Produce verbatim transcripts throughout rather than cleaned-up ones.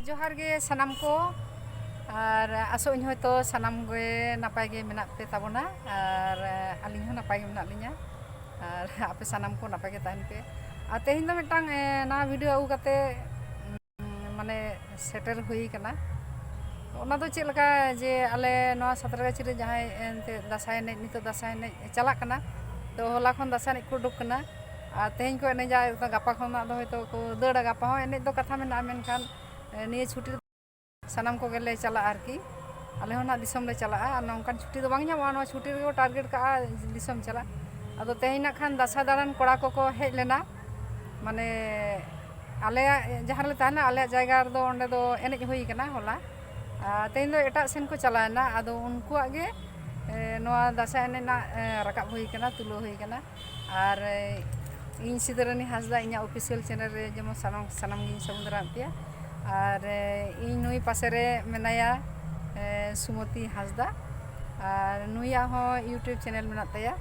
ᱡᱚᱦᱟᱨ ᱜᱮ ᱥᱟᱱᱟᱢ ᱠᱚ, ᱟᱨ ᱟᱥᱚᱜ ᱟᱹᱧ ᱦᱚᱭᱛᱳ ᱥᱟᱱᱟᱢ ᱜᱮ ᱱᱟᱯᱟᱭ ᱜᱮ ᱢᱮᱱᱟᱜ ᱯᱮ ᱛᱟᱵᱚᱱᱟ, ᱟᱨ ᱟᱹᱞᱤᱧ ᱦᱚᱸ ᱱᱟᱯᱟᱭ ᱜᱮ ᱢᱮᱱᱟᱜ ᱞᱤᱧᱟ, ᱟᱨ ᱟᱯᱮ ᱥᱟᱱᱟᱢ ᱠᱚ ᱱᱟᱯᱟᱭ ᱜᱮ ᱛᱟᱦᱮᱱ ᱯᱮ᱾ ᱟᱨ ᱛᱮᱦᱮᱧ ᱫᱚ ᱢᱤᱫᱴᱟᱝ, ᱮ, ᱱᱟᱣᱟ video ᱟᱹᱜᱩ ᱠᱟᱛᱮ, ᱩᱸ, ᱢᱟᱱᱮ ᱥᱮᱴᱮᱨ ᱦᱩᱭ ᱠᱟᱱᱟ᱾ ᱚᱱᱟ ᱫᱚ ᱪᱮᱫ ᱞᱮᱠᱟ ᱡᱮ ᱟᱞᱮ ᱱᱚᱣᱟ ᱥᱟᱸᱛᱨᱟᱜᱟᱪᱷᱤ ᱨᱮ ᱡᱟᱦᱟᱸᱭ ᱮᱱᱛᱮ ᱫᱟᱸᱥᱟᱭ ᱮᱱᱮᱡ, ᱱᱤᱛᱚᱜ ᱫᱟᱸᱥᱟᱭ ᱮᱱᱮᱡ ᱪᱟᱞᱟᱜ ᱠᱟᱱᱟ, ᱛᱚ ᱦᱚᱞᱟ ᱠᱷᱚᱱ ᱫᱟᱸᱥᱟᱭ ᱮᱱᱮᱡ ᱠᱚ ᱩᱰᱩᱠ ᱠᱟᱱᱟ, ᱟᱨ ᱛᱮᱦᱮᱧ ᱠᱚ ᱮᱱᱮᱡᱟ, ᱜᱟᱯᱟ ᱠᱷᱚᱱᱟᱜ ᱫᱚ ᱦᱚᱭᱛᱳ ᱠᱚ ᱫᱟᱹᱲᱟ, ᱜᱟᱯᱟ ᱦᱚᱸ ᱮᱱᱮᱡ ᱫᱚ ᱠᱟᱛᱷᱟ ᱢᱮᱱᱟᱜᱼᱟ, ᱢᱮᱱᱠᱷᱟᱱ, ᱮ, ᱱᱤᱭᱟᱹ ᱪᱷᱩᱴᱤ ᱨᱮ ᱥᱟᱱᱟᱢ ᱠᱚᱜᱮ ᱞᱮ ᱪᱟᱞᱟᱜᱼᱟ ᱟᱨᱠᱤ᱾ ᱟᱞᱮ ᱦᱚᱸ ᱱᱟᱜ ᱫᱤᱥᱚᱢ ᱞᱮ ᱪᱟᱞᱟᱜᱼᱟ, ᱟᱨ ᱱᱚᱝᱠᱟᱱ ᱪᱷᱩᱴᱤ ᱫᱚ ᱵᱟᱝ ᱧᱟᱢᱚᱜᱼᱟ, ᱱᱚᱣᱟ ᱪᱷᱩᱴᱤ ᱨᱮᱜᱮ ᱠᱚ target ᱠᱟᱜᱼᱟ ᱫᱤᱥᱚᱢ ᱪᱟᱞᱟᱜ᱾ ᱟᱫᱚ ᱛᱮᱦᱮᱧ ᱱᱟᱜ ᱠᱷᱟᱱ ᱫᱟᱸᱥᱟᱭ ᱫᱟᱬᱟᱱ ᱠᱚᱲᱟ ᱠᱚᱠᱚ ᱦᱮᱡ ᱞᱮᱱᱟ, ᱢᱟᱱᱮ ᱟᱞᱮᱭᱟᱜ ᱡᱟᱦᱟᱸ ᱨᱮᱞᱮ ᱛᱟᱦᱮᱱᱟ, ᱟᱞᱮᱭᱟᱜ ᱡᱟᱭᱜᱟ ᱨᱮᱫᱚ ᱚᱸᱰᱮ ᱫᱚ ᱮᱱᱮᱡ ᱦᱩᱭ ᱠᱟᱱᱟ ᱦᱚᱞᱟ, ᱟᱨ ᱛᱮᱦᱮᱧ ᱫᱚ ᱮᱴᱟᱜ ᱥᱮᱱ ᱠᱚ ᱪᱟᱞᱟᱣᱮᱱᱟ᱾ ᱟᱫᱚ ᱩᱱᱠᱩᱣᱟᱜ ᱜᱮ, ᱮ, ᱱᱚᱣᱟ ᱫᱟᱸᱥᱟᱭ ᱮᱱᱮᱡ ᱨᱮᱱᱟᱜ, ᱮ, ᱨᱟᱠᱟᱵ ᱦᱩᱭ ᱠᱟᱱᱟ, ᱛᱩᱞᱟᱹᱣ ᱦᱩᱭ ᱠᱟᱱᱟ᱾ ᱟᱨ, ᱮ, ᱤᱧ ᱥᱤᱫᱟᱹᱨᱟᱹᱱᱤ ᱦᱟᱸᱥᱫᱟ, ᱤᱧᱟᱹᱜ official channel ᱨᱮ ᱡᱮᱢᱚᱱ ᱥᱟᱱᱟᱢ, ᱥᱟᱱᱟᱢ ᱜᱤᱧ ᱥᱟᱹᱜᱩᱱ ᱫᱟᱨᱟᱢ ᱯᱮᱭᱟ᱾ ᱟᱨ, ᱮ, ᱤᱧ ᱱᱩᱭ ᱯᱟᱥᱮ ᱨᱮ ᱢᱮᱱᱟᱭᱟ, ᱮ, ᱥᱩᱢᱚᱛᱤ ᱦᱟᱸᱥᱫᱟ, ᱟᱨ ᱱᱩᱭᱟᱜ ᱦᱚᱸ YouTube channel ᱢᱮᱱᱟᱜ ᱛᱟᱭᱟ,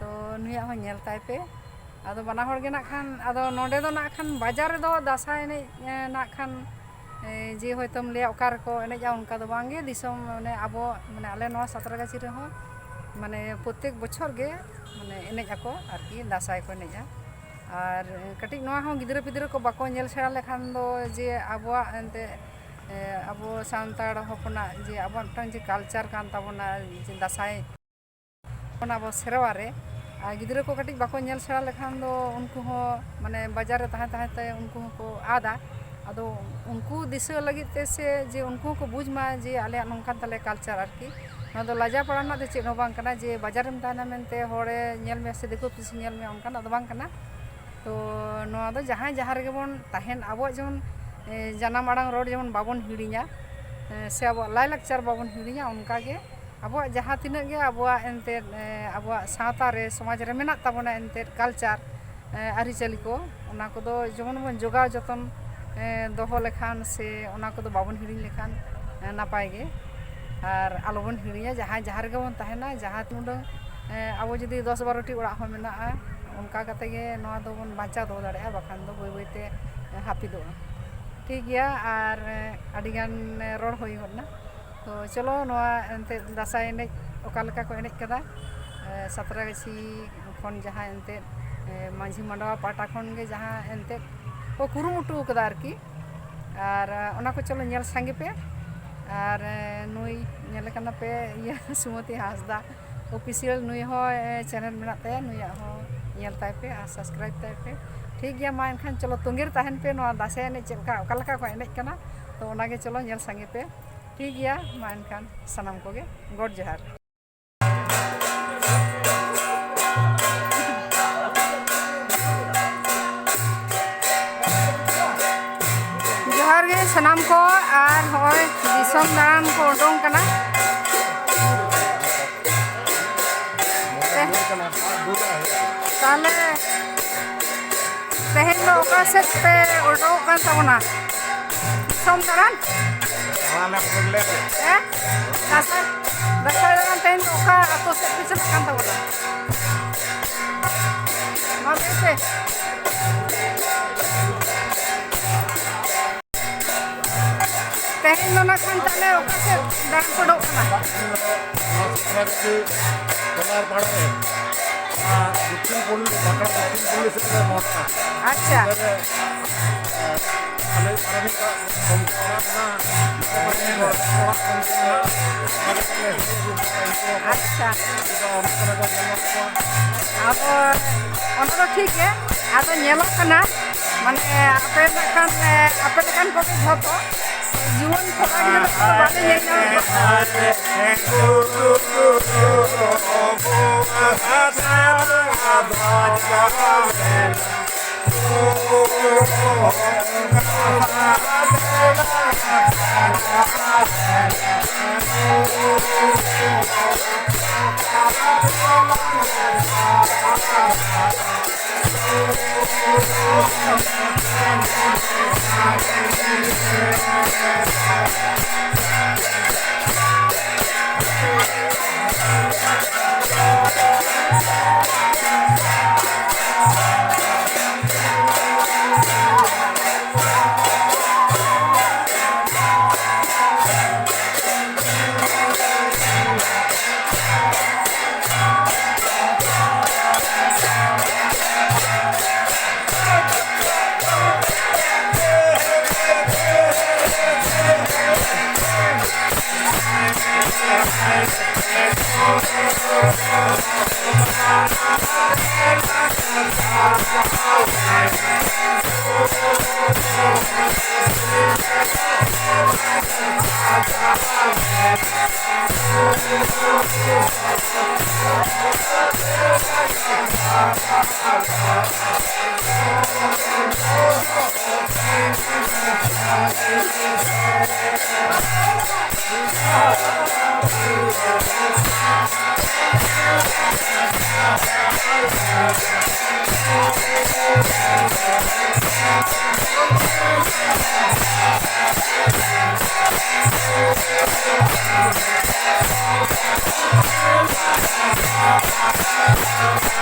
ᱛᱚ ᱱᱩᱭᱟᱜ ᱦᱚᱸ ᱧᱮᱞ ᱛᱟᱭ ᱯᱮ᱾ ᱟᱫᱚ ᱵᱟᱱᱟ ᱦᱚᱲ ᱜᱮ ᱱᱟᱜ ᱠᱷᱟᱱ, ᱟᱫᱚ ᱱᱚᱰᱮ ᱫᱚ ᱱᱟᱜ ᱠᱷᱟᱱ ᱵᱟᱡᱟᱨ ᱨᱮᱫᱚ ᱫᱟᱸᱥᱟᱭ ᱮᱱᱮᱡ, ᱮ, ᱱᱟᱜ ᱠᱷᱟᱱ, ᱮ, ᱡᱮ ᱦᱚᱭᱛᱳᱢ ᱞᱟᱹᱭᱟ ᱚᱠᱟ ᱨᱮᱠᱚ ᱮᱱᱮᱡᱼᱟ, ᱚᱱᱠᱟ ᱫᱚ ᱵᱟᱝ ᱜᱮ᱾ ᱫᱤᱥᱚᱢ, ᱢᱟᱱᱮ ᱟᱵᱚ, ᱢᱟᱱᱮ ᱟᱞᱮ ᱱᱚᱣᱟ ᱥᱟᱸᱛᱨᱟᱜᱟᱪᱷᱤ ᱨᱮᱦᱚᱸ, ᱢᱟᱱᱮ ᱯᱨᱚᱛᱮᱠ ᱵᱚᱪᱷᱚᱨ ᱜᱮ, ᱢᱟᱱᱮ ᱮᱱᱮᱡ ᱟᱠᱚ ᱟᱨᱠᱤ, ᱫᱟᱸᱥᱟᱭ ᱠᱚ ᱮᱱᱮᱡᱼᱟ᱾ ᱟᱨ ᱠᱟᱹᱴᱤᱡ ᱱᱚᱣᱟ ᱦᱚᱸ ᱜᱤᱫᱽᱨᱟᱹ ᱯᱤᱫᱽᱨᱟᱹ ᱠᱚ ᱵᱟᱠᱚ ᱧᱮᱞ ᱥᱮᱬᱟ ᱞᱮᱠᱷᱟᱱ ᱫᱚ, ᱡᱮ ᱟᱵᱚᱣᱟᱜ ᱮᱱᱛᱮ, ᱮ, ᱟᱵᱚ ᱥᱟᱱᱛᱟᱲ ᱦᱚᱯᱚᱱᱟᱜ ᱡᱮ ᱟᱵᱚᱣᱟᱜ ᱢᱤᱫᱴᱟᱝ ᱡᱮ culture ᱠᱟᱱ ᱛᱟᱵᱚᱱᱟ, ᱡᱮ ᱫᱟᱸᱥᱟᱭ, ᱚᱱᱟ ᱟᱵᱚ ᱥᱮᱨᱣᱟ ᱨᱮ, ᱟᱨ ᱜᱤᱫᱽᱨᱟᱹ ᱠᱚ ᱠᱟᱹᱴᱤᱡ ᱵᱟᱠᱚ ᱧᱮᱞ ᱥᱮᱬᱟ ᱞᱮᱠᱷᱟᱱ ᱫᱚ ᱩᱱᱠᱩ ᱦᱚᱸ, ᱢᱟᱱᱮ, ᱵᱟᱡᱟᱨ ᱨᱮ ᱛᱟᱦᱮᱸ ᱛᱟᱦᱮᱸ ᱛᱮ ᱩᱱᱠᱩ ᱦᱚᱸᱠᱚ ᱟᱫᱟ᱾ ᱟᱫᱚ ᱩᱱᱠᱩ ᱫᱤᱥᱟᱹ ᱞᱟᱹᱜᱤᱫ ᱛᱮ ᱥᱮ ᱡᱮ ᱩᱱᱠᱩ ᱦᱚᱸᱠᱚ ᱵᱩᱡᱽ ᱢᱟ ᱡᱮ ᱟᱞᱮᱭᱟᱜ ᱱᱚᱝᱠᱟᱱ ᱛᱟᱞᱮ culture ᱟᱨᱠᱤ, ᱱᱚᱣᱟ ᱫᱚ ᱞᱟᱡᱟᱣ ᱯᱟᱲᱟᱣ ᱨᱮᱱᱟᱜ ᱫᱚ ᱪᱮᱫ ᱦᱚᱸ ᱵᱟᱝ ᱠᱟᱱᱟ ᱡᱮ ᱵᱟᱡᱟᱨ ᱨᱮᱢ ᱛᱟᱦᱮᱱᱟ ᱢᱮᱱᱛᱮ ᱦᱚᱲᱮ ᱧᱮᱞ ᱢᱮᱭᱟ ᱥᱮ ᱫᱤᱠᱩ ᱯᱩᱥᱤ ᱧᱮᱞ ᱢᱮᱭᱟ, ᱚᱱᱠᱟᱱᱟᱜ ᱫᱚ ᱵᱟᱝ ᱠᱟᱱᱟ᱾ ᱛᱚ ᱱᱚᱣᱟ ᱫᱚ ᱡᱟᱦᱟᱸᱭ ᱡᱟᱦᱟᱸ ᱨᱮᱜᱮ ᱵᱚᱱ ᱛᱟᱦᱮᱱ, ᱟᱵᱚᱣᱟᱜ ᱡᱮᱢᱚᱱ, ᱮ, ᱡᱟᱱᱟᱢ ᱟᱲᱟᱝ ᱨᱚᱲ ᱡᱮᱢᱚᱱ ᱵᱟᱵᱚᱱ ᱦᱤᱲᱤᱧᱟ, ᱮ, ᱥᱮ ᱟᱵᱚᱣᱟᱜ ᱞᱟᱭᱼᱞᱟᱠᱪᱟᱨ ᱵᱟᱵᱚᱱ ᱦᱤᱲᱤᱧᱟ, ᱚᱱᱠᱟᱜᱮ ᱟᱵᱚᱣᱟᱜ ᱡᱟᱦᱟᱸ ᱛᱤᱱᱟᱹᱜ ᱜᱮ ᱟᱵᱚᱣᱟᱜ ᱮᱱᱛᱮᱫ, ᱮ, ᱟᱵᱚᱣᱟᱜ ᱥᱟᱶᱛᱟ ᱨᱮ, ᱥᱚᱢᱟᱡᱽ ᱨᱮ ᱢᱮᱱᱟᱜ ᱛᱟᱵᱚᱱᱟ ᱮᱱᱛᱮᱫ culture, ᱮ, ᱟᱹᱨᱤᱪᱟᱹᱞᱤ ᱠᱚ, ᱚᱱᱟ ᱠᱚᱫᱚ ᱡᱮᱢᱚᱱ ᱵᱚᱱ ᱡᱚᱜᱟᱣ ᱡᱚᱛᱚᱱ, ᱮ, ᱫᱚᱦᱚ ᱞᱮᱠᱷᱟᱱ ᱥᱮ ᱚᱱᱟ ᱠᱚᱫᱚ ᱵᱟᱵᱚᱱ ᱦᱤᱲᱤᱧ ᱞᱮᱠᱷᱟᱱ, ᱮ, ᱱᱟᱯᱟᱭ ᱜᱮ᱾ ᱟᱨ ᱟᱞᱚᱵᱚᱱ ᱦᱤᱲᱤᱧᱟ, ᱡᱟᱦᱟᱸᱭ ᱡᱟᱦᱟᱸ ᱨᱮᱜᱮ ᱵᱚᱱ ᱛᱟᱦᱮᱱᱟ, ᱡᱟᱦᱟᱸ ᱛᱤᱱ ᱩᱰᱟᱹᱝ, ᱮ, ᱟᱵᱚ ᱡᱩᱫᱤ ᱫᱚᱥ ᱵᱟᱨᱚ ᱴᱤ ᱚᱲᱟᱜ ᱦᱚᱸ ᱢᱮᱱᱟᱜᱼᱟ, ᱚᱱᱠᱟ ᱠᱟᱛᱮ ᱜᱮ ᱱᱚᱣᱟ ᱫᱚᱵᱚᱱ ᱵᱟᱧᱪᱟᱣ ᱫᱚᱦᱚ ᱫᱟᱲᱮᱭᱟᱜᱼᱟ, ᱵᱟᱠᱷᱟᱱ ᱫᱚ ᱵᱟᱹᱭ ᱵᱟᱹᱭ ᱛᱮ, ᱮ, ᱦᱟᱹᱯᱤᱫᱚᱜᱼᱟ᱾ ᱴᱷᱤᱠ ᱜᱮᱭᱟ, ᱟᱨ ᱟᱹᱰᱤᱜᱟᱱ ᱨᱚᱲ ᱦᱩᱭ ᱜᱚᱫ ᱮᱱᱟ᱾ ᱛᱚ ᱪᱚᱞᱚ, ᱱᱚᱣᱟ ᱮᱱᱛᱮᱫ ᱫᱟᱸᱥᱟᱭ ᱮᱱᱮᱡ ᱚᱠᱟ ᱞᱮᱠᱟ ᱠᱚ ᱮᱱᱮᱡ ᱠᱟᱫᱟ, ᱥᱟᱛᱨᱟᱜᱟᱹᱪᱷᱤ ᱠᱷᱚᱱ ᱡᱟᱦᱟᱸ ᱮᱱᱛᱮᱫ ᱢᱟᱹᱡᱷᱤ ᱢᱟᱰᱣᱟ ᱯᱟᱦᱴᱟ ᱠᱷᱚᱱ ᱜᱮ ᱡᱟᱦᱟᱸ ᱮᱱᱛᱮᱫ ᱠᱚ ᱠᱩᱨᱩᱢᱩᱴᱩ ᱠᱟᱫᱟ ᱟᱨᱠᱤ᱾ ᱟᱨ ᱚᱱᱟ ᱠᱚ ᱪᱚᱞᱚ ᱧᱮᱞ ᱥᱟᱸᱜᱮ ᱯᱮ᱾ ᱟᱨ ᱱᱩᱭ ᱧᱮᱞᱮ ᱠᱟᱱᱟ ᱯᱮ, ᱤᱭᱟᱹ, ᱥᱩᱢᱚᱛᱤ ᱦᱟᱸᱥᱫᱟ ᱚᱯᱷᱤᱥᱤᱭᱟᱞ, ᱱᱩᱭ ᱦᱚᱸ ᱪᱮᱱᱮᱞ ᱢᱮᱱᱟᱜ ᱛᱟᱭᱟ, ᱱᱩᱭᱟᱜ ᱦᱚᱸ ᱧᱮᱞ ᱛᱟᱭ ᱯᱮ ᱟᱨ ᱥᱟᱵᱥᱠᱨᱟᱭᱤᱵ ᱛᱟᱭ ᱯᱮ᱾ ᱴᱷᱤᱠ ᱜᱮᱭᱟ, ᱢᱟ ᱮᱱᱠᱷᱟᱱ ᱪᱚᱞᱚ ᱛᱚᱸᱜᱮ ᱨᱮ ᱛᱟᱦᱮᱱ ᱯᱮ, ᱱᱚᱣᱟ ᱫᱟᱸᱥᱟᱭ ᱮᱱᱮᱡ ᱪᱮᱫ ᱞᱮᱠᱟ, ᱚᱠᱟ ᱞᱮᱠᱟ ᱠᱚ ᱮᱱᱮᱡ ᱠᱟᱱᱟ, ᱛᱚ ᱚᱱᱟᱜᱮ ᱪᱚᱞᱚ ᱧᱮᱞ ᱥᱟᱸᱜᱮ ᱯᱮ᱾ ᱴᱷᱤᱠ ᱜᱮᱭᱟ, ᱢᱟ ᱮᱱᱠᱷᱟᱱ ᱥᱟᱱᱟᱢ ᱠᱚᱜᱮ ᱜᱚᱰ ᱡᱚᱦᱟᱨ᱾ ᱡᱚᱦᱟᱨ ᱜᱮ ᱥᱟᱱᱟᱢ ᱠᱚ, ᱟᱨ ᱦᱚᱸᱜᱼᱚᱭ ᱫᱤᱥᱚᱢ ᱫᱟᱬᱟᱱ ᱠᱚ ᱩᱰᱩᱝ ᱠᱟᱱᱟ᱾ ᱛᱟᱦᱞᱮ ᱛᱮᱦᱮᱧ ᱫᱚ ᱚᱠᱟ ᱥᱮᱫ ᱯᱮ ᱩᱰᱩᱠᱚᱜ ᱠᱟᱱ ᱛᱟᱵᱚᱱᱟ? ᱫᱤᱥᱚᱢ ᱫᱟᱬᱟᱱ? ᱦᱮᱸ? ᱫᱟᱸᱥᱟᱭ, ᱫᱟᱸᱥᱟᱭ ᱫᱟᱬᱟᱱ ᱛᱮᱦᱮᱧ ᱫᱚ ᱚᱠᱟ ᱟᱛᱳ ᱥᱮᱫ ᱯᱮ ᱪᱟᱞᱟᱜ ᱠᱟᱱ ᱛᱟᱵᱚᱱᱟ? ᱢᱟ ᱞᱟᱹᱭ ᱯᱮ᱾ ᱛᱮᱦᱮᱧ ᱫᱚ ᱱᱟᱜ ᱠᱷᱟᱱ ᱛᱟᱦᱞᱮ ᱚᱠᱟ ᱥᱮᱫ ᱫᱟᱬᱟᱱ ᱯᱮ ᱩᱰᱩᱠ ᱠᱟᱱᱟ? ᱱᱚᱣᱟ ᱥᱟᱛᱨᱟᱜᱟᱹᱪᱷᱤ ᱴᱚᱞᱟᱨ ᱯᱟᱲᱟ ᱨᱮ, ᱱᱚᱣᱟ ᱫᱚᱠᱠᱷᱤᱱ ᱯᱚᱞᱞᱤ, ᱵᱟᱸᱠᱲᱟ ᱫᱚᱠᱠᱷᱤᱱ ᱯᱚᱞᱞᱤ ᱥᱮᱫ ᱞᱮ ᱢᱚᱦᱰᱟᱜᱼᱟ᱾ ᱟᱪᱪᱷᱟ᱾ ᱚᱸᱰᱮ ᱨᱮ, ᱮ, ᱟᱞᱮ ᱯᱟᱨᱟᱱᱤᱠ ᱚᱲᱟᱜ ᱠᱚᱢᱤᱴᱤ ᱢᱮᱱᱟᱜᱼᱟ, ᱚᱲᱟᱜ ᱠᱚᱢᱤᱴᱤ ᱢᱮᱱᱟᱜᱼᱟ, ᱚᱱᱟ ᱠᱚ ᱞᱮ ᱟᱪᱪᱷᱟ᱾ ᱟᱫᱚ ᱚᱱᱟ ᱠᱚᱨᱮ ᱠᱚ ᱧᱮᱞ ᱧᱟᱢ ᱠᱚᱣᱟ᱾ ᱟᱫᱚ ᱚᱱᱟ ᱫᱚ ᱴᱷᱤᱠ ᱜᱮ, ᱟᱫᱚ ᱧᱮᱞᱚᱜ ᱠᱟᱱᱟ, ᱢᱟᱱᱮ, ᱟᱯᱮ ᱞᱮᱠᱟᱱ, ᱮ, ᱟᱯᱮ ᱞᱮᱠᱟᱱ ᱠᱚᱜᱮ ᱡᱷᱚᱛᱚ ᱡᱩᱣᱟᱹᱱ ᱠᱚᱲᱟ ᱜᱤᱫᱽᱨᱟᱹ ᱠᱚᱫᱚ ᱵᱟᱞᱮ ᱧᱮᱞ ᱧᱟᱢᱮᱫ ᱠᱚᱣᱟ᱾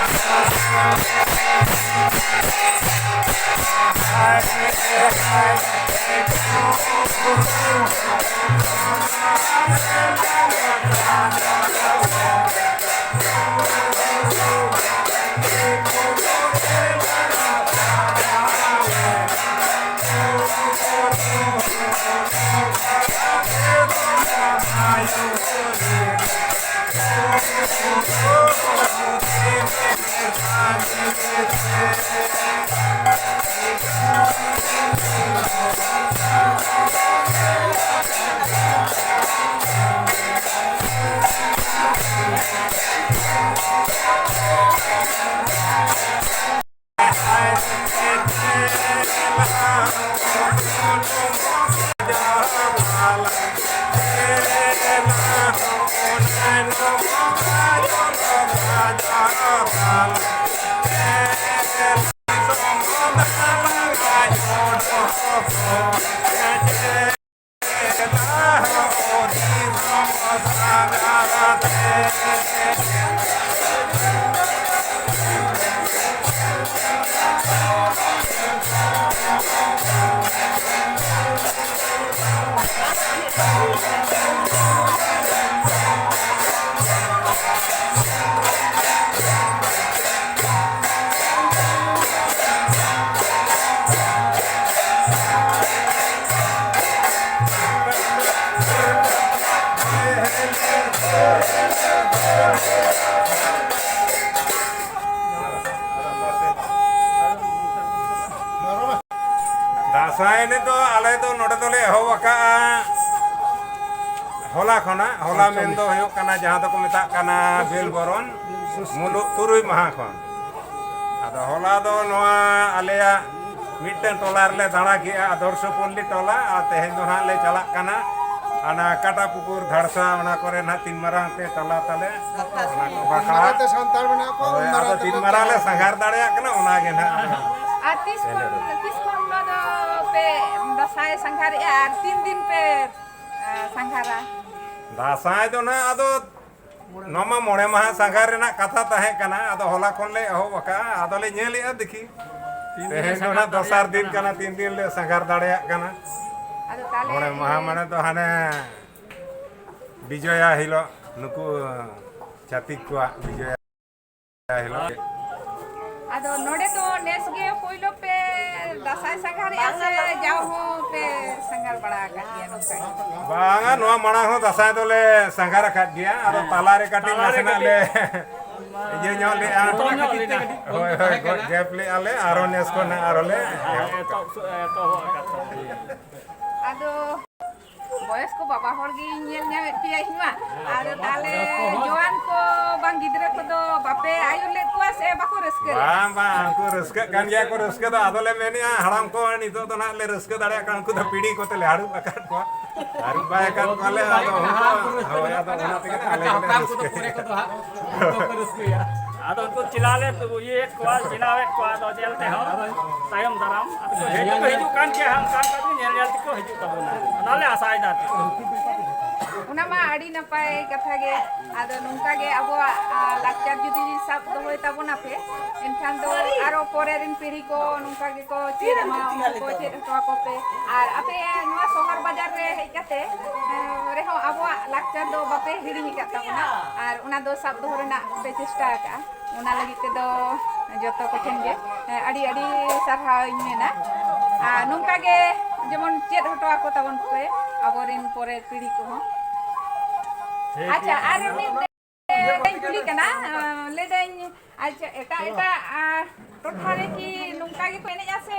ᱫᱟᱸᱥᱟᱭ ᱮᱱᱮᱡ ᱫᱚ ᱟᱞᱮ ᱫᱚ ᱱᱚᱰᱮ ᱫᱚᱞᱮ ᱮᱦᱚᱵ ᱟᱠᱟᱜᱼᱟ ᱦᱚᱞᱟ ᱠᱷᱚᱱᱟᱜ, ᱦᱚᱞᱟ ᱢᱮᱱ ᱫᱚ ᱦᱩᱭᱩᱜ ᱠᱟᱱᱟ ᱡᱟᱦᱟᱸ ᱫᱚᱠᱚ ᱢᱮᱛᱟᱜ ᱠᱟᱱᱟ ᱵᱮᱞ ᱵᱚᱨᱚᱱ, ᱢᱩᱞᱩᱜ ᱛᱩᱨᱩᱭ ᱢᱟᱦᱟ ᱠᱷᱚᱱ᱾ ᱟᱫᱚ ᱦᱚᱞᱟ ᱫᱚ ᱱᱚᱣᱟ ᱟᱞᱮᱭᱟᱜ ᱢᱤᱫᱴᱟᱝ ᱴᱚᱞᱟ ᱨᱮᱞᱮ ᱫᱟᱬᱟ ᱠᱮᱜᱼᱟ, ᱟᱫᱚᱨᱥᱚ ᱯᱚᱞᱞᱤ ᱴᱚᱞᱟ, ᱟᱨ ᱛᱮᱦᱮᱧ ᱫᱚ ᱱᱟᱦᱟᱜ ᱞᱮ ᱪᱟᱞᱟᱜ ᱠᱟᱱᱟ ᱚᱱᱟ ᱠᱟᱴᱟᱯᱩᱠᱩᱨ, ᱫᱷᱟᱲᱥᱟ, ᱚᱱᱟ ᱠᱚᱨᱮ ᱱᱟᱦᱟᱜ ᱛᱤᱱ ᱢᱟᱨᱟᱝ ᱯᱮ ᱴᱚᱞᱟ ᱛᱟᱞᱮ, ᱚᱱᱟ ᱠᱚ ᱵᱟᱠᱷᱨᱟ᱾ ᱢᱟᱨᱟᱝ ᱛᱮ ᱥᱟᱱᱛᱟᱲ ᱢᱮᱱᱟᱜ ᱠᱚᱣᱟ, ᱦᱳᱭ, ᱩᱱ ᱢᱟᱨᱟᱝ ᱟᱫᱚ ᱛᱮ ᱛᱤᱱ ᱢᱟᱨᱟᱝ ᱞᱮ ᱥᱟᱸᱜᱷᱟᱨ ᱫᱟᱲᱮᱭᱟᱜ ᱠᱟᱱᱟ, ᱚᱱᱟ ᱜᱮ ᱱᱟᱦᱟᱜ ᱟᱫᱚ᱾ ᱟᱨ ᱛᱤᱥ ᱠᱷᱚᱱ, ᱛᱤᱥ ᱠᱷᱚᱱ ᱱᱚᱣᱟ ᱫᱚ ᱯᱮ ᱫᱟᱸᱥᱟᱭ ᱥᱟᱸᱜᱷᱟᱨᱮᱜᱼᱟ ᱟᱨ ᱛᱤᱱ ᱫᱤᱱ ᱯᱮ, ᱟ, ᱥᱟᱸᱜᱷᱟᱨᱟ? ᱫᱟᱸᱥᱟᱭ ᱫᱚ ᱱᱟᱦᱟᱜ ᱟᱫᱚ ᱱᱚᱣᱟ ᱢᱟ ᱢᱚᱬᱮ ᱢᱟᱦᱟ ᱥᱟᱸᱜᱷᱟᱨ ᱨᱮᱱᱟᱜ ᱠᱟᱛᱷᱟ ᱛᱟᱦᱮᱸ ᱠᱟᱱᱟ, ᱟᱫᱚ ᱦᱚᱞᱟ ᱠᱷᱚᱱ ᱞᱮ ᱮᱦᱚᱵ ᱟᱠᱟᱫᱼᱟ᱾ ᱟᱫᱚ ᱞᱮ ᱧᱮᱞᱮᱫᱼᱟ, ᱫᱮᱠᱷᱤ, ᱛᱤᱱ ᱫᱤᱱ ᱛᱮᱦᱮᱧ ᱫᱚ ᱥᱟᱸᱜᱷᱟᱨ ᱱᱟᱦᱟᱜ ᱫᱚᱥᱟᱨ ᱫᱟᱲᱮᱭᱟᱜ ᱫᱤᱱ ᱠᱟᱱᱟ᱾ ᱠᱟᱱᱟ, ᱛᱤᱱ ᱫᱤᱱ ᱞᱮ ᱥᱟᱸᱜᱷᱟᱨ ᱫᱟᱲᱮᱭᱟᱜ ᱠᱟᱱᱟ᱾ ᱟᱫᱚ ᱛᱟᱦᱞᱮ ᱢᱚᱬᱮ ᱢᱟᱦᱟ ᱢᱟᱱᱮ ᱫᱚ ᱦᱟᱱᱮ ᱵᱤᱡᱚᱭᱟ ᱦᱤᱞᱳᱜ, ᱱᱩᱠᱩ ᱪᱷᱟᱹᱛᱤᱠ ᱠᱚᱣᱟᱜ ᱵᱤᱡᱚᱭᱟ ᱦᱤᱞᱳᱜ᱾ ᱟᱫᱚ ᱱᱚᱰᱮ ᱫᱚ ᱱᱮᱥ ᱜᱮ ᱯᱳᱭᱞᱳ ᱯᱮ ᱫᱟᱸᱥᱟᱭ ᱥᱟᱸᱜᱷᱟᱨᱮᱜᱼᱟ ᱥᱮ ᱡᱟᱣ ᱦᱚᱸ ᱯᱮ ᱥᱟᱸᱜᱷᱟᱨ ᱵᱟᱲᱟ ᱟᱠᱟᱫ ᱜᱮᱭᱟ ᱱᱚᱝᱠᱟ ᱜᱮ? ᱵᱟᱝᱟ, ᱱᱚᱣᱟ ᱢᱟᱲᱟᱝ ᱦᱚᱸ ᱫᱟᱸᱥᱟᱭ ᱫᱚᱞᱮ ᱥᱟᱸᱜᱷᱟᱨ ᱟᱠᱟᱫ ᱜᱮᱭᱟ, ᱟᱫᱚ ᱦᱮᱸ᱾ ᱛᱟᱞᱟᱨᱮ ᱠᱟᱹᱴᱤᱡ ᱛᱟᱞᱟᱨᱮ ᱱᱟᱥᱮᱱᱟᱜ ᱠᱟᱹᱴᱤᱡ ᱞᱮ ᱤᱭᱟᱹ ᱧᱚᱜ ᱞᱮᱜᱼᱟ᱾ ᱮᱛᱚᱢ ᱧᱚᱜ ᱞᱮᱱᱟ᱾ ᱦᱳᱭ, ᱦᱳᱭ, ᱜᱮᱯ ᱞᱮᱜᱼᱟ ᱞᱮ, ᱟᱨᱦᱚᱸ ᱱᱮᱥ ᱠᱷᱚᱱ ᱦᱟᱸᱜ ᱟᱨᱦᱚᱸ ᱞᱮ ᱦᱮᱸ, ᱮᱦᱚᱵ ᱮᱛᱚᱦᱚᱵ ᱥᱩ-, ᱮᱛᱚᱦᱚᱵ ᱟᱠᱟᱫ ᱛᱟᱵᱚᱱᱟ᱾ ᱟᱫᱚ ᱵᱚᱭᱚᱥ ᱠᱚ ᱵᱟᱵᱟ ᱦᱚᱲ ᱜᱤᱧ ᱧᱮᱞ ᱧᱟᱢᱮᱫ ᱯᱮᱭᱟ ᱤᱧ ᱢᱟ᱾ ᱟᱫᱚ ᱛᱟᱦᱞᱮ ᱡᱩᱣᱟᱹᱱ ᱠᱚ ᱵᱟᱝ ᱜᱤᱫᱽᱨᱟᱹ ᱠᱚᱫᱚ ᱵᱟᱯᱮ ᱟᱹᱭᱩᱨ ᱞᱮᱫ ᱠᱚᱣᱟ ᱥᱮ ᱵᱟᱠᱚ ᱨᱟᱹᱥᱠᱟᱹ ᱞᱮᱫᱟ? ᱵᱟᱝ, ᱵᱟᱝ, ᱩᱱᱠᱩ ᱨᱟᱹᱥᱠᱟᱹᱜ ᱠᱟᱱ ᱜᱮᱭᱟ ᱠᱚ, ᱨᱟᱹᱥᱠᱟᱹ ᱫᱚ᱾ ᱟᱫᱚ ᱞᱮ ᱢᱮᱱᱮᱜᱼᱟ, ᱦᱟᱲᱟᱢ ᱠᱚ ᱱᱤᱛᱚᱜ ᱫᱚ ᱱᱟᱦᱟᱜ ᱞᱮ ᱨᱟᱹᱥᱠᱟᱹ ᱫᱟᱲᱮᱭᱟᱜ ᱠᱟᱱᱟ, ᱩᱱᱠᱩ ᱫᱚ ᱯᱤᱲᱦᱤ ᱠᱚᱛᱮ ᱞᱮ ᱟᱹᱨᱩᱵ ᱟᱠᱟᱫ ᱠᱚᱣᱟ, ᱟᱹᱨᱩᱵ ᱵᱟᱭ ᱟᱠᱟᱫ ᱠᱚᱣᱟᱞᱮ᱾ ᱟᱫᱚ ᱩᱱᱠᱩ, ᱦᱳᱭ, ᱟᱫᱚ ᱚᱱᱟ ᱛᱮᱜᱮ ᱟᱞᱮ ᱦᱚᱸᱞᱮ ᱨᱟᱹᱥᱠᱟᱹᱭᱟ᱾ ᱟᱫᱚ ᱩᱱᱠᱩ ᱪᱮᱞᱟ ᱞᱮ ᱤᱭᱟᱹᱭᱮᱫ ᱠᱚᱣᱟ, ᱵᱮᱱᱟᱣᱮᱫ ᱠᱚᱣᱟ, ᱟᱫᱚ ᱧᱮᱞ ᱛᱮᱦᱚᱸ ᱛᱟᱭᱚᱢ ᱫᱟᱨᱟᱢ ᱟᱫᱚ ᱠᱚ ᱦᱤᱡᱩᱜ ᱠᱟᱱ ᱜᱮᱭᱟ ᱦᱟᱸᱜ, ᱚᱱᱠᱟ ᱚᱱᱠᱟ ᱛᱮ ᱧᱮᱞ ᱧᱮᱞ ᱛᱮᱠᱚ ᱦᱤᱡᱩᱜ ᱛᱟᱵᱚᱱᱟ, ᱚᱱᱟᱞᱮ ᱟᱥᱟᱭᱮᱫᱟ ᱟᱨᱠᱤ᱾ ᱚᱱᱟ ᱢᱟ ᱟᱹᱰᱤ ᱱᱟᱯᱟᱭ ᱠᱟᱛᱷᱟ ᱜᱮ᱾ ᱟᱫᱚ ᱱᱚᱝᱠᱟ ᱜᱮ ᱟᱵᱚᱣᱟᱜ, ᱟ, ᱞᱟᱠᱪᱟᱨ ᱡᱩᱫᱤ ᱥᱟᱵ ᱫᱚᱦᱚᱭ ᱛᱟᱵᱚᱱᱟᱯᱮ, ᱮᱱᱠᱷᱟᱱ ᱫᱚ ᱟᱨᱚ ᱯᱚᱨᱮ ᱨᱮᱱ ᱯᱤᱲᱦᱤ ᱠᱚ ᱱᱚᱝᱠᱟ ᱜᱮᱠᱚ ᱪᱮᱫ ᱢᱟ, ᱩᱱᱠᱩ ᱠᱚ ᱪᱮᱫ ᱦᱚᱴᱚ ᱟᱠᱚ ᱯᱮ᱾ ᱟᱨ ᱟᱯᱮ ᱱᱚᱣᱟ ᱥᱚᱦᱚᱨ ᱵᱟᱡᱟᱨ ᱨᱮ ᱦᱮᱡ ᱠᱟᱛᱮ, ᱮ, ᱨᱮᱦᱚᱸ ᱟᱵᱚᱣᱟᱜ ᱞᱟᱠᱪᱟᱨ ᱫᱚ ᱵᱟᱯᱮ ᱦᱤᱲᱤᱧ ᱟᱠᱟᱫ ᱛᱟᱵᱚᱱᱟ ᱟᱨ ᱚᱱᱟ ᱫᱚ ᱥᱟᱵ ᱫᱚᱦᱚ ᱨᱮᱱᱟᱜ ᱯᱮ ᱪᱮᱥᱴᱟ ᱟᱠᱟᱫᱼᱟ᱾ ᱚᱱᱟ ᱞᱟᱹᱜᱤᱫ ᱛᱮᱫᱚ ᱡᱚᱛᱚ ᱠᱚᱴᱷᱮᱱ ᱜᱮ, ᱮ, ᱟᱹᱰᱤ ᱟᱹᱰᱤ ᱥᱟᱨᱦᱟᱣ ᱤᱧ ᱢᱮᱱᱟ᱾ ᱟᱨ ᱱᱚᱝᱠᱟ ᱜᱮ ᱡᱮᱢᱚᱱ ᱪᱮᱫ ᱦᱚᱴᱚ ᱟᱠᱚ ᱛᱟᱵᱚᱱ ᱯᱮ ᱟᱵᱚᱨᱮᱱ ᱯᱚᱨᱮᱨ ᱯᱤᱲᱦᱤ ᱠᱚᱦᱚᱸ᱾ ᱴᱷᱤᱠ ᱟᱪᱪᱷᱟ, ᱜᱮᱭᱟ᱾ ᱟᱨ ᱢᱤᱫᱴᱮᱱ ᱠᱩᱞᱤ ᱠᱟᱱᱟ, ᱮ, ᱞᱟᱹᱭᱫᱟᱹᱧ, ᱟᱪᱪᱷᱟ, ᱮᱴᱟᱜ ᱮᱴᱟᱜ, ᱟ, ᱴᱚᱴᱷᱟ ᱨᱮ ᱠᱤ ᱱᱚᱝᱠᱟ ᱜᱮᱠᱚ ᱮᱱᱮᱡᱼᱟ ᱥᱮ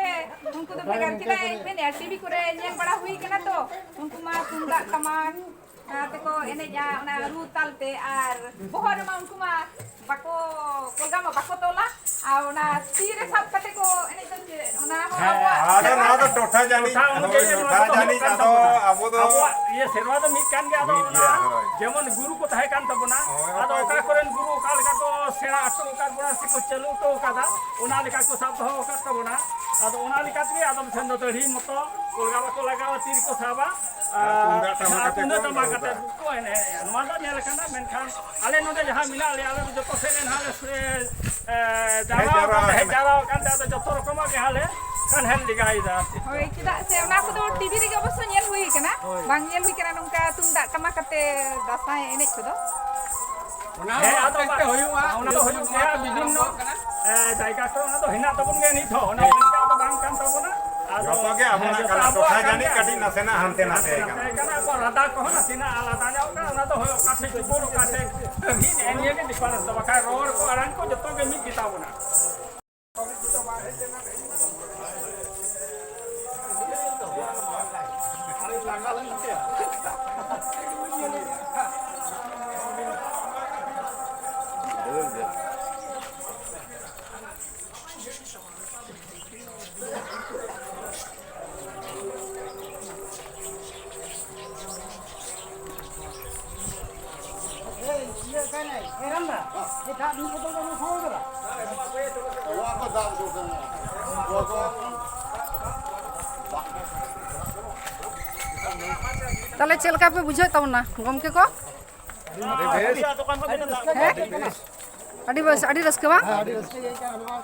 ᱩᱱᱠᱩ ᱫᱚ ᱵᱷᱮᱜᱟᱨ? ᱪᱮᱫᱟᱜ ᱤᱧ ᱢᱮᱱᱮᱫᱼᱟ, ᱴᱤᱵᱷᱤ ᱠᱚᱨᱮ ᱧᱮᱞ ᱵᱟᱲᱟ ᱦᱩᱭ ᱠᱟᱱᱟ ᱛᱚ, ᱩᱱᱠᱩ ᱢᱟ ᱛᱩᱢᱫᱟᱜ ᱴᱟᱢᱟᱠ, ᱛᱮᱠᱚ ᱮᱱᱮᱡᱼᱟ ᱚᱱᱟ ᱨᱩ ᱛᱟᱞ ᱛᱮ, ᱟᱨ ᱵᱚᱦᱚᱜ ᱨᱮᱢᱟ ᱩᱱᱠᱩ ᱢᱟ ᱵᱟᱠᱚ, ᱠᱚᱞᱜᱟ ᱢᱟ ᱵᱟᱠᱚ ᱛᱚᱞᱟ, ᱟᱨ ᱚᱱᱟ ᱛᱤ ᱨᱮ ᱥᱟᱵ ᱠᱟᱛᱮ ᱠᱚ ᱮᱱᱮᱡ ᱫᱚ ᱪᱮᱫ, ᱚᱱᱟ ᱦᱚᱸ ᱦᱮᱸ, ᱟᱵᱚᱣᱟᱜ ᱟᱫᱚ ᱱᱚᱣᱟ ᱫᱚ ᱴᱚᱴᱷᱟ ᱡᱟᱹᱱᱤᱡ, ᱴᱚᱴᱷᱟ ᱦᱳᱭ, ᱚᱱᱩᱡᱟᱭᱤ ᱴᱚᱴᱷᱟ ᱱᱚᱣᱟ ᱫᱚ ᱡᱟᱹᱱᱤᱡ, ᱦᱩᱭᱩᱜ ᱠᱟᱱ ᱟᱫᱚ ᱛᱟᱵᱚᱱᱟ᱾ ᱟᱵᱚ ᱫᱚ ᱟᱵᱚᱣᱟᱜ ᱤᱭᱟᱹ ᱥᱮᱨᱣᱟ ᱫᱚ ᱢᱤᱫ ᱠᱟᱱ ᱜᱮᱭᱟ, ᱟᱫᱚ ᱢᱤᱫ ᱚᱱᱟ ᱜᱮᱭᱟ, ᱦᱳᱭ᱾ ᱡᱮᱢᱚᱱ ᱜᱩᱨᱩ ᱠᱚ ᱛᱟᱦᱮᱸ ᱠᱟᱱ ᱛᱟᱵᱚᱱᱟ, ᱦᱳᱭ, ᱟᱫᱚ ᱚᱠᱚᱭ ᱚᱠᱟ ᱠᱚ ᱠᱚᱨᱮᱱ ᱜᱩᱨᱩ ᱚᱠᱟ ᱞᱮᱠᱟ ᱠᱚ ᱥᱮᱬᱟ ᱦᱚᱴᱚ ᱟᱠᱟᱫ ᱵᱚᱱᱟ ᱥᱮᱠᱚ ᱪᱟᱹᱞᱩ ᱦᱚᱴᱚ ᱟᱠᱟᱫᱟ, ᱚᱱᱟ ᱞᱮᱠᱟ ᱠᱚ ᱥᱟᱵ ᱫᱚᱦᱚ ᱟᱠᱟᱫ ᱛᱟᱵᱚᱱᱟ᱾ ᱟᱫᱚ ᱚᱱᱟ ᱞᱮᱠᱟ ᱛᱮᱜᱮ ᱟᱫᱚᱢ ᱴᱷᱮᱱ ᱫᱚ ᱫᱟᱹᱲᱦᱤ ᱢᱚᱛᱚ ᱠᱚᱞᱜᱟ ᱵᱟᱠᱚ ᱞᱟᱜᱟᱣᱟ, ᱛᱤ ᱨᱮᱠᱚ ᱥᱟᱵᱟ, ᱟᱨ ᱛᱩᱢᱫᱟᱜ ᱴᱟᱢᱟᱠ ᱟᱨ ᱟᱛᱮ ᱛᱩᱢᱫᱟᱜ ᱠᱚ ᱴᱟᱢᱟᱠ ᱟᱛᱮ ᱮᱱᱮᱡᱟ᱾ ᱜᱮᱠᱚ ᱮᱱᱮᱡᱼᱟ᱾ ᱱᱚᱣᱟ ᱫᱚ ᱧᱮᱞ ᱟᱠᱟᱱᱟ, ᱢᱮᱱᱠᱷᱟᱱ ᱟᱞᱮ ᱱᱚᱰᱮ ᱡᱟᱦᱟᱸ ᱢᱮᱱᱟᱜ ᱞᱮᱭᱟ, ᱟᱞᱮ ᱫᱚ ᱡᱚᱛᱚ ᱥᱮᱫ ᱨᱮ ᱱᱟᱦᱟᱜ ᱞᱮ, ᱮ, ᱦᱮᱡ ᱡᱟᱣᱨᱟ ᱡᱟᱣᱨᱟ ᱟᱠᱟᱱ ᱛᱮ, ᱟᱠᱟᱱᱟ᱾ ᱦᱮᱡ ᱡᱟᱣᱨᱟ ᱟᱠᱟᱱ ᱛᱮ, ᱟᱫᱚ ᱡᱚᱛᱚ ᱨᱚᱠᱚᱢᱟᱜ ᱜᱮ ᱦᱟᱸᱜ ᱞᱮ ᱠᱷᱟᱱ ᱦᱮᱡ ᱞᱮᱜᱟᱭᱮᱫᱟ ᱟᱨ ᱪᱮᱫ᱾ ᱦᱳᱭ, ᱪᱮᱫᱟᱜ ᱥᱮ ᱚᱱᱟ ᱠᱚᱫᱚ ᱴᱤᱵᱷᱤ ᱨᱮᱜᱮ ᱚᱵᱚᱥᱥᱚ ᱧᱮᱞ ᱦᱩᱭ ᱟᱠᱟᱱᱟ, ᱦᱳᱭ᱾ ᱵᱟᱝ ᱧᱮᱞ ᱦᱩᱭ ᱟᱠᱟᱱᱟ ᱱᱚᱝᱠᱟ ᱛᱩᱢᱫᱟᱜ ᱴᱟᱢᱟᱠ ᱟᱛᱮ ᱫᱟᱸᱥᱟᱭ ᱮᱱᱮᱡ ᱠᱚᱫᱚ᱾ ᱚᱱᱟ ᱦᱮᱸ, ᱦᱚᱸ ᱟᱫᱚ ᱦᱚᱛᱮᱡ ᱛᱮ ᱵᱟ-, ᱦᱩᱭᱩᱜᱼᱟ᱾ ᱚᱱᱟ ᱫᱚ ᱦᱩᱭᱩᱜ ᱜᱮᱭᱟ, ᱵᱤᱵᱷᱤᱱᱱᱚ, ᱮ, ᱡᱟᱭᱜᱟ ᱠᱚᱨᱮ ᱚᱱᱟ ᱫᱚ ᱦᱮᱱᱟᱜ ᱛᱟᱵᱚᱱ ᱜᱮᱭᱟ ᱱᱤᱛ ᱦᱚᱸ, ᱚᱱᱟ ᱦᱮᱸ᱾ ᱵᱟᱧᱪᱟᱣ ᱫᱚ ᱵᱟᱝ ᱠᱟᱱ ᱛᱟᱵᱚᱱᱟ᱾ ᱟᱫᱚ ᱡᱚᱛᱚ ᱜᱮ ᱟᱵᱚᱱᱟᱜ ᱡᱚᱛᱚ ᱠᱟᱱᱟ, ᱟᱵᱚᱣᱟᱜ ᱴᱚᱴᱷᱟ ᱠᱟᱱ ᱡᱟᱹᱱᱤᱡ ᱜᱮᱭᱟ᱾ ᱠᱟᱹᱴᱤᱡ ᱱᱟᱥᱮᱱᱟᱜ ᱦᱟᱱᱛᱮ ᱱᱟᱛᱮ ᱦᱟᱱᱛᱮ ᱠᱟᱱᱟ᱾ ᱱᱟᱛᱮ ᱠᱟᱱᱟ, ᱟᱵᱚᱣᱟᱜ ᱨᱟᱫᱟ ᱠᱚᱦᱚᱸ ᱱᱟᱥᱮᱱᱟᱜ ᱟᱞᱟᱫᱟ ᱧᱚᱜ ᱠᱟᱱᱟ, ᱚᱱᱟ ᱫᱚ ᱦᱳᱭ ᱚᱠᱟ ᱥᱮᱫ ᱪᱩᱜᱩᱲ, ᱚᱠᱟ ᱥᱮᱫ ᱢᱤᱫ, ᱱᱮᱜᱼᱮ ᱱᱤᱭᱟᱹ ᱜᱮ ᱰᱤᱯᱷᱟᱨᱮᱱᱥ ᱫᱚ, ᱵᱟᱠᱷᱟᱡ ᱨᱚᱲ ᱠᱚ ᱟᱲᱟᱝ ᱠᱚ ᱡᱚᱛᱚ ᱜᱮ ᱢᱤᱫ ᱜᱮᱛᱟ ᱵᱚᱱᱟ᱾ ᱛᱟᱦᱞᱮ ᱪᱮᱫ ᱞᱮᱠᱟ ᱯᱮ ᱵᱩᱡᱷᱟᱹᱣᱮᱫ ᱛᱟᱵᱚᱱᱟ ᱜᱚᱢᱠᱮ ᱠᱚ? ᱟᱹᱰᱤ ᱵᱮᱥ᱾ ᱦᱮᱸ? ᱟᱹᱰᱤ ᱵᱮᱥ᱾ ᱟᱹᱰᱤ ᱵᱮᱥ, ᱟᱹᱰᱤ ᱨᱟᱹᱥᱠᱟᱹ ᱵᱟᱝ? ᱦᱮᱸ, ᱟᱹᱰᱤ ᱨᱟᱹᱥᱠᱟᱹ ᱜᱮ ᱟᱹᱭᱠᱟᱹᱜ ᱠᱟᱱᱟ᱾ ᱱᱚᱣᱟ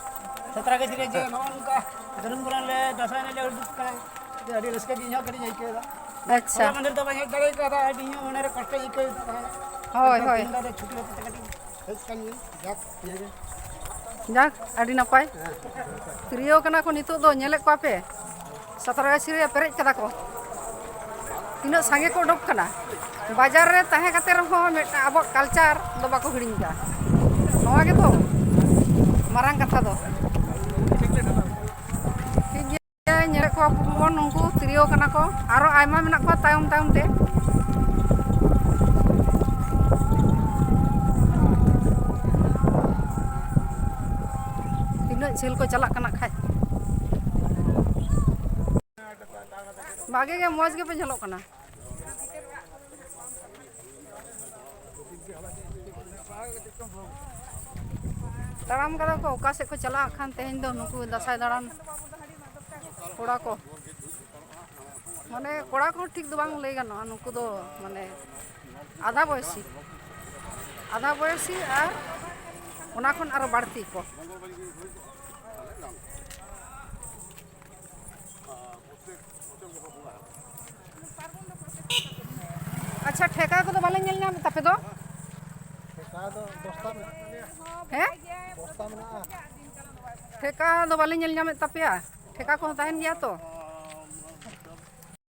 ᱥᱟᱛᱨᱟ ᱜᱟᱹᱪᱷᱤ ᱨᱮ ᱡᱮ ᱱᱚᱜᱼᱚ ᱱᱚᱝᱠᱟ ᱫᱷᱚᱨᱚᱢ ᱜᱚᱨᱚᱢ ᱞᱮ ᱫᱟᱸᱥᱟᱭ ᱮᱱᱮᱡ ᱞᱮ ᱩᱰᱩᱠ ᱠᱟᱱᱟ, ᱡᱮ ᱟᱹᱰᱤ ᱨᱟᱹᱥᱠᱟᱹ ᱜᱮ ᱤᱧ ᱦᱚᱸ ᱠᱟᱹᱴᱤᱡ ᱤᱧ ᱟᱹᱭᱠᱟᱹᱣ ᱮᱫᱟ᱾ ᱟᱪᱪᱷᱟ᱾ ᱦᱚᱞᱟ ᱢᱟᱫᱷᱮᱨ ᱫᱚ ᱵᱟᱹᱧ ᱦᱮᱡ ᱫᱟᱲᱮ ᱠᱟᱣᱫᱟ, ᱟᱹᱰᱤ ᱤᱧ ᱦᱚᱸ ᱢᱚᱱᱮ ᱨᱮ ᱠᱚᱥᱴᱚᱧ ᱟᱹᱭᱠᱟᱹᱣ ᱮᱫᱟ᱾ ᱦᱳᱭ, ᱦᱳᱭ᱾ ᱛᱮᱦᱮᱧ ᱫᱚ ᱟᱫᱚ ᱪᱷᱩᱴᱤ ᱦᱚᱛᱮᱡ ᱛᱮ ᱠᱟᱹᱴᱤᱡ ᱦᱮᱡ ᱠᱟᱱ ᱜᱤᱭᱟᱹᱧ᱾ ᱡᱟᱠ, ᱤᱱᱟᱹᱜᱮ᱾ ᱡᱟᱠ, ᱟᱹᱰᱤ ᱱᱟᱯᱟᱭ᱾ ᱦᱮᱸ᱾ ᱛᱤᱨᱭᱳ ᱠᱟᱱᱟ ᱠᱚ ᱱᱤᱛᱚᱜ ᱫᱚ, ᱧᱮᱞᱮᱫ ᱠᱚᱣᱟ ᱯᱮ? ᱥᱟᱛᱨᱟ ᱜᱟᱹᱪᱷᱤ ᱨᱮ ᱯᱮᱨᱮᱡ ᱠᱟᱫᱟ ᱠᱚ᱾ ᱛᱤᱱᱟᱹᱜ ᱥᱟᱸᱜᱮ ᱠᱚ ᱚᱰᱚᱠ ᱠᱟᱱᱟ᱾ ᱵᱟᱡᱟᱨ ᱨᱮ ᱛᱟᱦᱮᱸ ᱠᱟᱛᱮ ᱨᱮᱦᱚᱸ ᱢᱤᱫᱴᱟᱝ ᱟᱵᱚᱣᱟᱜ ᱠᱟᱞᱪᱟᱨ ᱫᱚ ᱵᱟᱠᱚ ᱦᱤᱲᱤᱧ ᱮᱫᱟ᱾ ᱱᱚᱣᱟ ᱜᱮᱛᱚ ᱢᱟᱨᱟᱝ ᱠᱟᱛᱷᱟ ᱫᱚ᱾ ᱴᱷᱤᱠ ᱜᱮᱭᱟ, ᱧᱮᱞᱮᱫ ᱠᱚᱣᱟ ᱵᱚᱱ, ᱩᱱᱠᱩ ᱛᱤᱨᱭᱳ ᱠᱟᱱᱟ ᱠᱚ, ᱟᱨᱚ ᱟᱭᱢᱟ ᱢᱮᱱᱟᱜ ᱠᱚᱣᱟ ᱛᱟᱭᱚᱢ ᱛᱟᱭᱚᱢ ᱛᱮ᱾ ᱡᱷᱟᱹᱞ ᱠᱚ ᱪᱟᱞᱟᱜ ᱠᱟᱱᱟ ᱠᱷᱟᱡ᱾ ᱵᱷᱟᱜᱮ ᱜᱮ, ᱢᱚᱡᱽ ᱜᱮᱯᱮ ᱧᱮᱞᱚᱜ ᱠᱟᱱᱟ᱾ ᱛᱟᱲᱟᱢ ᱠᱟᱫᱟ ᱠᱚ, ᱚᱠᱟ ᱥᱮᱫ ᱠᱚ ᱪᱟᱞᱟᱜ ᱠᱷᱟᱱ ᱛᱮᱦᱮᱧ ᱫᱚ ᱱᱩᱠᱩ ᱫᱟᱸᱥᱟᱭ ᱫᱟᱬᱟᱱ ᱠᱚᱲᱟ ᱠᱚ᱾ ᱢᱟᱱᱮ ᱠᱚᱲᱟ ᱠᱚᱦᱚᱸ ᱴᱷᱤᱠ ᱫᱚ ᱵᱟᱝ ᱞᱟᱹᱭ ᱜᱟᱱᱚᱜᱼᱟ, ᱱᱩᱠᱩ ᱫᱚ ᱢᱟᱱᱮ ᱟᱫᱷᱟ ᱵᱚᱭᱮᱥᱤ, ᱟᱫᱷᱟ ᱵᱚᱭᱮᱥᱤ ᱟᱨ ᱚᱱᱟ ᱠᱷᱚᱱ ᱟᱨᱚ ᱵᱟᱹᱲᱛᱤ ᱠᱚ᱾ ᱟᱪᱪᱷᱟ, ᱴᱷᱮᱠᱟ ᱠᱚᱫᱚ ᱵᱟᱞᱮ ᱧᱮᱞ ᱧᱟᱢᱮᱫ ᱛᱟᱯᱮ ᱫᱚ? ᱴᱷᱮᱠᱟ ᱫᱚ ᱵᱚᱥᱛᱟ ᱢᱮᱱᱟᱜᱼᱟ᱾ ᱦᱮᱸ? ᱵᱚᱥᱛᱟ ᱢᱮᱱᱟᱜᱼᱟ᱾ ᱴᱷᱮᱠᱟ ᱫᱚ ᱵᱟᱞᱮ ᱧᱮᱞ ᱧᱟᱢᱮᱫ ᱛᱟᱯᱮᱭᱟ? ᱴᱷᱮᱠᱟ ᱠᱚᱦᱚᱸ ᱛᱟᱦᱮᱱ ᱜᱮᱭᱟ ᱛᱚ?